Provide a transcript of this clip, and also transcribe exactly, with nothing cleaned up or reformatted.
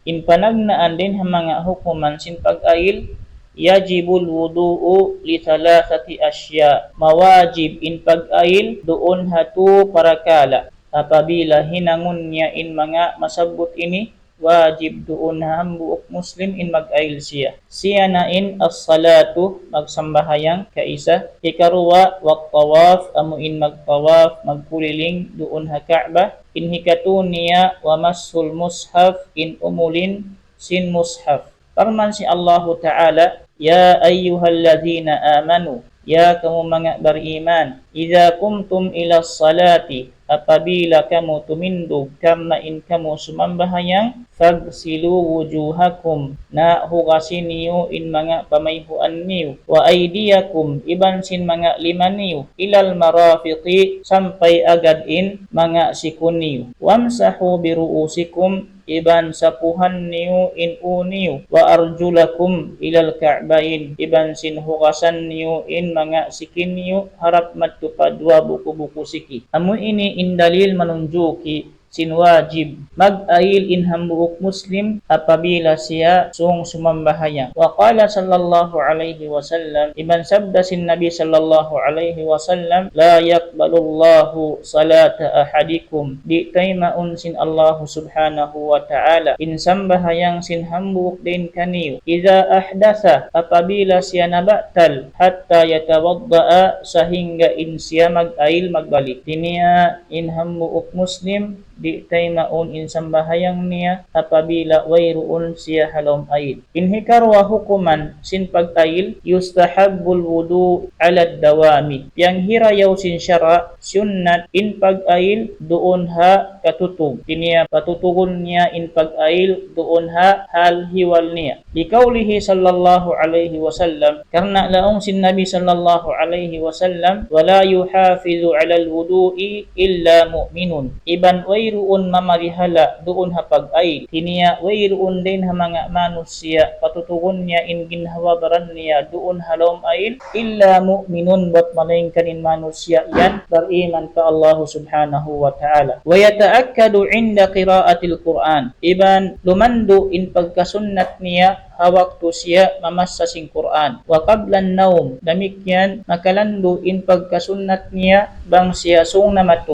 In panagnaan dayn ha manga hukuman sin pag-ayil, يجب الوضوء لثلاثة أشياء. Mawajib in pag-ayil duun ha tū parakala'. Apabila hinangun niya in manga masabbut ini, wajib duun ha hambuuk Muslim in mag-ayil siya. Siya na in الصلاة, magsambahayang, kaisa. Hikaruwa, والطواف, amu in magtawaf, magkuliling duun ha Ka'bah. In hikatū niya, ومس المصحف, in umulin sin mushaf. Parman sin Allahu Ta'ala, يا أيها الذين آمنوا, ya kamu manga bariman, إذا قمتم إلى الصلاة, apabila kamu tumindug, karna' in kamu sumambahayang, فاغسلوا وجوهكم, na hugasi niyu in manga pamayhuan niyu, وأيديكم, iban sin manga lima niyu, إلى المرافق, sampay agad in manga siku niyu, وامسحوا برؤوسكم, iban sapuhan niyu in ū niyu, وأرجلكم إلى الكعبين, iban sin hugasan niyu in manga siki niyu harap madtu pa duwa buku-buku siki. Amu ini in dalil manunjuki sin wajib mag-ayil in hambuuk Muslim apabila siya sūng sumambahayang. وقال صلى الله عليه وسلم, iban sabda sin Nabi sallallahu alayhi wasallam, لا يقبل الله صلاة أحدكم, di' taymaun sin Allahu Subhanahu wa Ta'ala in sambahayang sin hambuuk dayn kaniyu, إذا أحدث, apabila siya nabatal, حتى يتوضأ, sahingga in siya mag-ayil magbalik. Hātinya in hambuuk Muslim, di' taymaun in sambahayang niya apabila wayruun siya ha lawm ayil. In hikaruwa hukuman sin pag-ayil, يستحب الوضوء على الدوام. Piyanghirayaw sin sara', sunnat in pag-ayil duun ha katutug. Hātinya patutugun niya in pag-ayil duun ha hal-ihwal niya. لقوله صلى الله عليه وسلم, karna' laung sin Nabi sallallahu alayhi wasallam, ولا يحافظ على الوضوء إلا مؤمن. Iban wayruun mamarihala duun ha pag-ayil. Hātinya wayruun dayn ha manga manusiya' patutugun niya in ginhawa-baran niya duun ha lawm ayil, إلا مؤمن, bat malaingkan in manusiya' yan bariman pa Allahu Subhanahu wa Ta'ala. ويتأكد عند قراءة القرآن. Iban lumandu' in pagkasunnat niya ha waktu siya mamassa sin Qur'an. وقبل النوم, damikkiyan makalandu' in pagkasunnat niya bang siya sūng na mattu.